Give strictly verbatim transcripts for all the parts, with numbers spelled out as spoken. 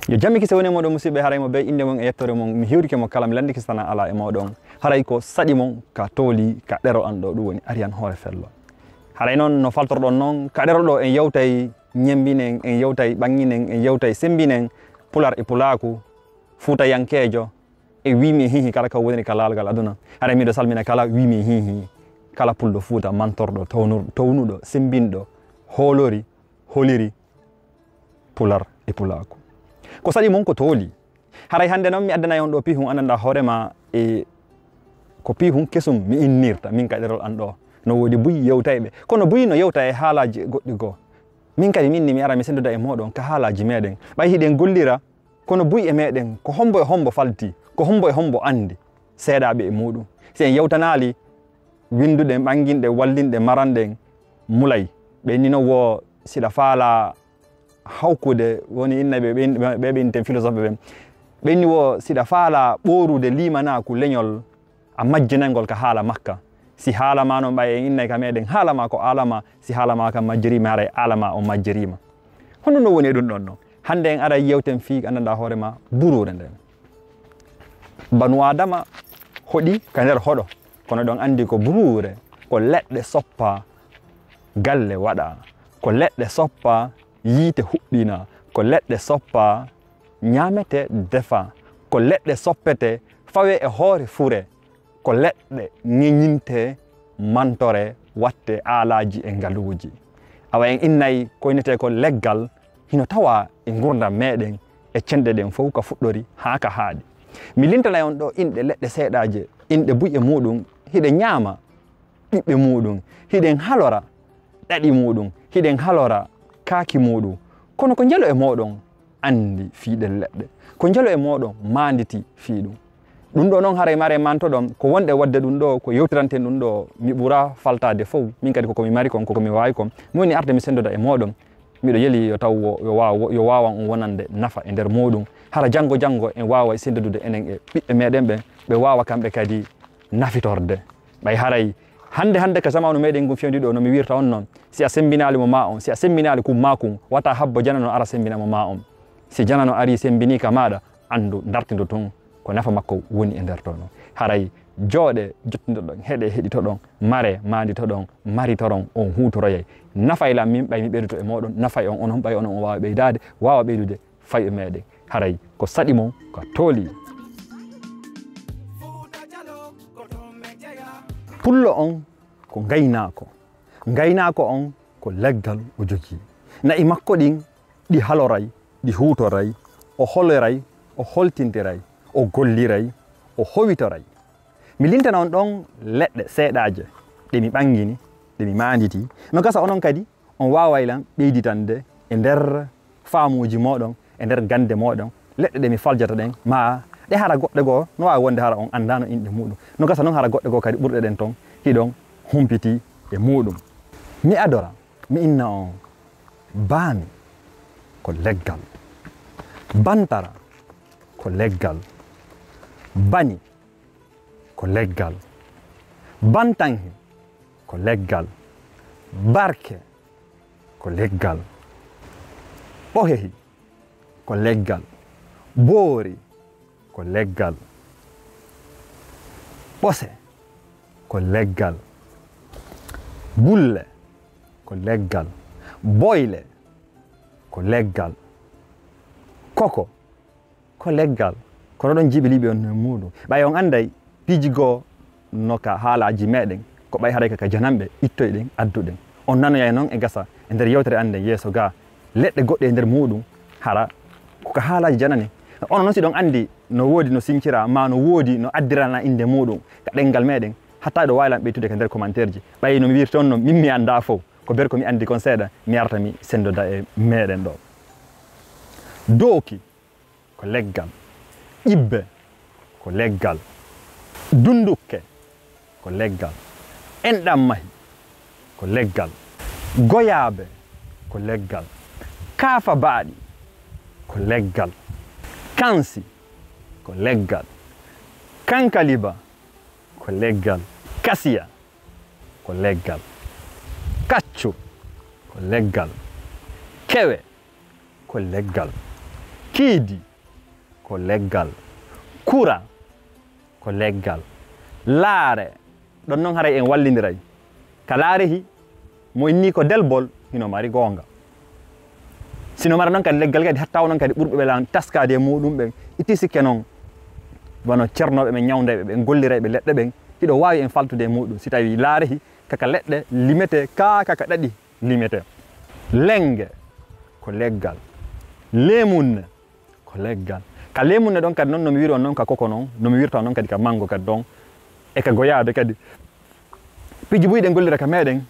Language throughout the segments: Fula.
Yo jam e kise woni e mooɗon, musidɓe. Haray mo bee innde mon e yettoore mon, mi hiwrike mo kala, mi lanndike sana alaa e mooɗon. Haray ko saɗi mon ka tooli ka ɗerol an ɗo, ɗum woni Ariyan Hoore Fello. Haray noon, no faltorɗon noon, ka ɗerol ɗo en yewtay ñemmbinen, en yewtay ɓaŋŋinen, en yewtay semmbinen Pular e Pulaaku, Fuutayankeejo, e wiimi e hiihi kala ka woniri ka laawol ngal aduna. Haray miɗo salmina kala wiimi e hiihi, kala Pullo Fuuta mantorɗo, townur-, townuɗo, semmbinɗo, hoolori, holiri, Pular e Pulaaku. Ko saɗi mon ko tooli. Haray hannde noon mi addanay on ɗo piihun anndanɗaa hoore maa e ko piihun kesun mi innirta min ka ɗerol an ɗo. No woodi buy yewtayɓe. Kono buy no yewta e haalaaji goɗɗi goo. Min kadi min ni mi ara mi senndoda e mooɗon ka haalaaji meeɗen. Ɓay hiɗen gollira, kono buy e meeɗen ko hombo e hombo falti, ko hombo e hombo anndi seeɗaaɓe e muuɗum. Si en yewtanaali winnduɗen, ɓannginɗen, wallinɗen, maranɗen, mulay. Ɓe ni no wo siɗa faala hawkude, woni innay ɓe, ɓe, ɓe, ɓe innten philosophe ɓen. Ɓe ni wo siɗa faala ɓoorude liimanaaku leñol, a majjinay ngol ka haala makka. Si haala ma noon ɓay en innay ka meeɗen, haala ma ko aala ma, si haala ma ka majjiriima, haray aala ma o majjiriima. Honno no woni e ɗum ɗon noon? Hannde en aray yewten fii anndanɗaa hoore ma buruure nden. Banu Aadama hoɗi ka nder hoɗo, kono ɗon anndi ko buruure, ko leɗɗe soppaa, galle waɗaa, ko leɗɗe soppaa, yiite huɓɓinaa, ko leɗɗe soppaa, ñaametee, defaa, ko leɗɗe soppetee, fawee e hoore fure, ko leɗɗe ŋeñintee, mantoree, wattee aalaaji e ngaluuji. Awa en innay ko innetee ko leggal, hino tawaa e ngurndan meeɗen e cenɗe ɗen fow ka fuɗɗori haa ka haaɗi. Mi lintanay on ɗo inɗe leɗɗe seeɗaaje, inɗe buy e muuɗum, hiɗe ñaama ɓiɓɓe muuɗum, hiɗen halora ɗaɗi muuɗum, hiɗen halora kaaki muuɗum. Kono ko njelo e mooɗon anndi fii ɗen leɗɗe? Ko njelo e mooɗon maanditi fii ɗum? Ɗum ɗo noon haray mare mantoɗon ko wonɗe waɗde ɗum ɗo, ko yewtiranten ɗum ɗo, mi ɓura faltaade fow. Min kadi koko mi mari kon, koko mi waawi kon, mi woni arde mi senndoda e mooɗon. Miɗo yeli yo taw wo, yo waaw, yo waawan on wonande nafa e nder muuɗum. Hara janngo janngo en waaway senndodude enen e ɓiɓɓe meeɗen ɓen, ɓe waawa kamɓe kadi nafitorde. Ɓay haray hannde hannde ka jamaanu meeɗen ngun fewndi ɗo, no mi wirta on noon, si a semmbinaali mo maa on, si a semmbinaali kun maa kun, wata habbo janano ara semmbina mo maa on. Si janano arii semmbinii ka maaɗa, anndu dartindo tun ko nafa makko woni e nder to noon. Haray jooɗee, jottindoɗon, heɗee, heɗitoɗon, maree, maanditoɗon, maritoron, on huutoroyay. Nafay lan min ɓay mi ɓeydoto e mooɗon, nafay on onon ɓay onon on waawa ɓeydaade, waawa ɓeydude fay e meeɗen. Haray ko saɗi mon ka tooli. Pullo on ko ngaynaako. Ngaynaako on ko leggal o jogii. Na'i makko ɗin ɗi haloray, ɗi huutoray, o holoray, o holtintiray, o golliray, o howitoray. Mi lintana on ɗon leɗɗe seeɗaaje ɗe mi ɓanngini, ɗe mi maanditi. No gasa onon kadi on waaway lan ɓeyditande e nder faamuuji mooɗon, e nder gannde mooɗon, leɗɗe ɗe mi faljata ɗen, maa ɗe hara goɗɗe goo no waawi wonde hara on anndaano inɗe muuɗum. No gasa non hara goɗɗe goo kadi ɓurɗe ɗen ton hiɗon humpiti e muuɗum. Mi adora, mi inna on, baami ko leggal, bantara ko leggal, bani ko leggal, bantanhi ko leggal, barke ko leggal, ɓohehi ko leggal, boori ko leggal, ɓose ko leggal, bulle ko leggal, boyle ko leggal, koko ko leggal. Kono ɗon jiɓi liɓi on no muuɗum. Ɓay on annday piiji goo no ka haalaaji meeɗen, ko ɓay haray ka, ka jananɓe ittoyɗen, adduɗen. On nanoyay non e gasa e nder yewtere an nden yeeso gaa, leɗɗe goɗɗe e nder muuɗum, hara ko ka haalaaji janani. Onon non si ɗon anndi no woodi no sincira, maa no woodi no addirana innde muuɗum ka ɗenngal meeɗen, hatta ɗo waawi lan ɓeytude ka nder commentaire ji. Ɓay no mi wirti on non, min mi anndaa fow. Ko ber ko mi anndi kon seeɗa, mi arta mi senndoda e meeɗen ɗo. Dooki ko leggal, ƴibbe ko leggal, dundukke ko leggal, enɗammahi ko leggal, goyaabe ko leggal, kaafa baaɗi ko leggal, kansi ko leggal, kankaliba ko leggal, kasiya ko leggal, kaccu ko leggal, kewe ko leggal, Kiidi ko leggal. Kura ko leggal. Laare, ɗon noon haray en wallindiray. Ka laarehi, mo inni ko delbol, hino mari goonga. Sino mara noon kadi leggal kadi, hatta o noon kadi ɓurɓe ɓe lan taskaade e muɗum ɓen, itti sikke noon, wano cernooɓe men, ñawndeeɓe ɓen, gollirayɓe leɗɗe ɓen, hiɗo waawi en faltude e muɗum. Si tawi laarehi, kaka leɗɗe limete, kaa kaka ɗaɗi limete. Lenge ko leggal. Leemunne ko leggal. Ka leemunne ɗon kadi noon, no mi wiiri on noon ka koko noon, no mi wirta on noon kadi ka manngo kadi ɗon, e ka goyaabe kadi. Piiji buy ɗen gollira ka meɗen,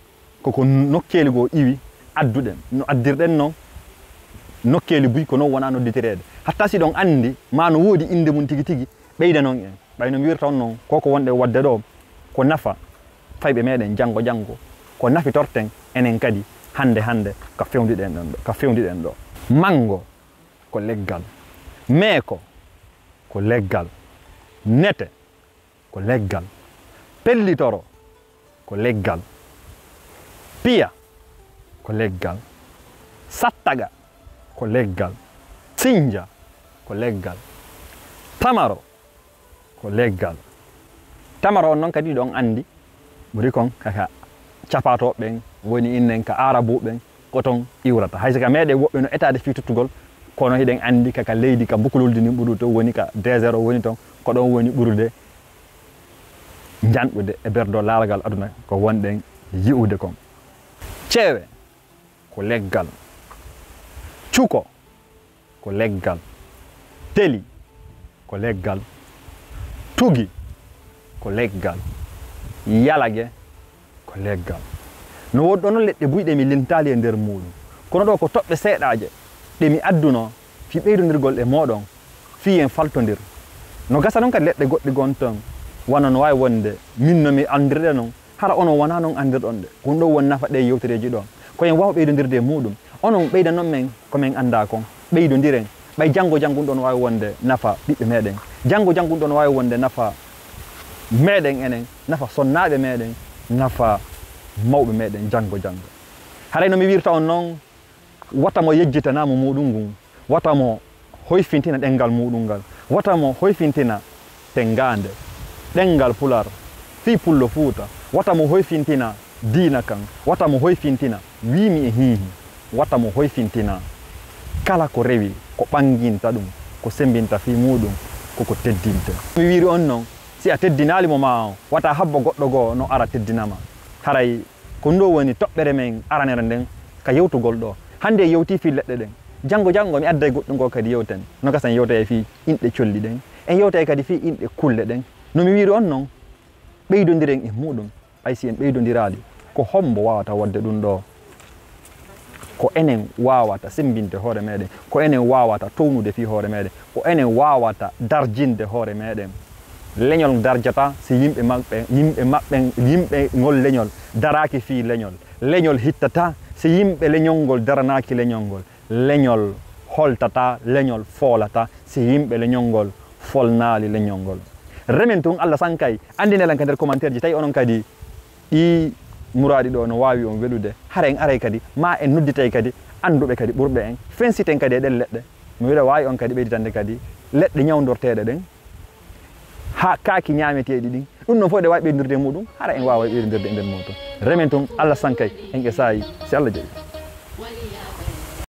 koko nokkeeli goo iwi adduɗen. No addirɗen noon nokkeeli buy, ko noon wona nodditireede. Hatta si ɗon anndi, maa no woodi innde mum tigi tigi, ɓeyda noon en. Ɓay no mi wirta on noon, ko ko wonɗen waɗde ɗo, ko nafa fayɓe meɗen janngo janngo, ko nafitorten enen kadi hannde hannde ka fewndiɗen ɗon ɗo, ka fewndiɗen ɗo. Manngo ko leggal, meeko ko leggal, nete ko leggal, pellitoro ko leggal, piya ko leggal, sattaga ko leggal, sinja ko leggal, tamaro ko leggal. Tamaro on noon kadi ɗon anndi, ɓuri kon kaka capatooɓe ɓen woni innen ka Aarabu ɓen, ko ton iwrata. Hay si ka meɗen woɓɓe no etaade fii tuttugol, kono hiɗen anndi kaka leydi ka bukululdi ndin ɓurdu ton woni, ka désert o woni ton, ko ɗon woni ɓurdude njanɗude e berdo laaragal aduna ko wonɗen yi'ude kon. Ceewe ko leggal. Cuko ko leggal. Teli ko leggal. Tugi ko leggal. Yalage ko leggal. No woodi ɗon leɗɗe buy ɗe mi lintaali e nder muuɗum. Kono ɗo ko toɓɓe seeɗaaje ɗe mi addunoo fii ɓeydondirgol e mooɗon, fii en faltondir. No gasa noon kadi leɗɗe goɗɗe gon ton, wano no waawi wonde min no mi anndirɗe noon, hara onon wonaa noon anndirɗon ɗe. Ko ɗum ɗoo woni nafa ɗee yewtereeji ɗoo. Ko en waaw ɓeydondirde e muuɗum. Onon ɓeydanon men ko men anndaa kon. Ɓeydondiren. Ɓay janngo janngo ɗum ɗoo no waawi wonde nafa ɓiɓɓe meɗen. Janngo janngo ɗum ɗoo no waawi wonde nafa meɗen enen, nafa sonnaaɓe meɗen, nafa mawɓe meɗen janngo janngo. Haray no mi wirta on noon, wata mo yejjitana mo muuɗum ngun, wata mo hoyfintina ɗemngal muuɗum ngal, wata mo hoyfintina tenngaande ɗemngal Pulaar fii Pullo Fuuta, wata mo hoyfintina diina kan, wata mo hoyfintina wiimi e hiihi, wata mo hoyfintina kala ko rewi, ko ɓannginta ɗum, ko semmbinta fii muuɗum, ko ko teddinte. Mi wiiri on noon, si a teddinaali mo maa on, wata habbo goɗɗo goo no ara teddina ma. Haray ko ɗum ɗoo woni toɓɓere men aranere nden ka yewtugol ɗoo. Hannde en yewtii fii leɗɗe ɗen. Janngo janngo mi adday goɗɗum goo kadi yewten. No gasa en yewtay fii inɗe colli ɗen. En yewtay kadi fii inɗe kulle ɗen. No mi wiiri on noon, ɓeydondiren e muuɗum. Ɓay si en ɓeydondiraali, ko hombo waawata waɗde ɗum ɗoo? Ko enen waawata semmbinde hoore meɗen, ko enen waawata townude fii hoore meɗen, ko enen waawata darjinde hoore meɗen. Leñol darjataa si yimɓe maɓɓe, yimɓe maɓɓe, yimɓe ngol leñol daraaki fii leñol. Leñol hittataa si yimɓe leñol ngol daranaaki leñol ngol. Leñol holtataa, leñol foolataa si yimɓe leñol ngol folnaali leñol ngol. Remen tun Alla sankay, anndinee lan ka nder commentaire ji, tawi onon kadi ɗii muraadi ɗoo no waawi on welude. Hara en aray kadi, maa en nodditay kadi annduɓe kadi ɓurɓe en, fensiten kadi e ɗen leɗɗe. Mi wiɗa waawi on kadi ɓeyditande kadi leɗɗe ñawndorteeɗe ɗen, haa kaaki ñaameteeɗi ɗin. Ɗum ɗon fof ɗe waawi ɓeydondirde e muuɗum, hara en waaway ɓeydondirde e nder muuɗum. Remen tun Alla sankay, en e saa'i, si Alla jaɓi.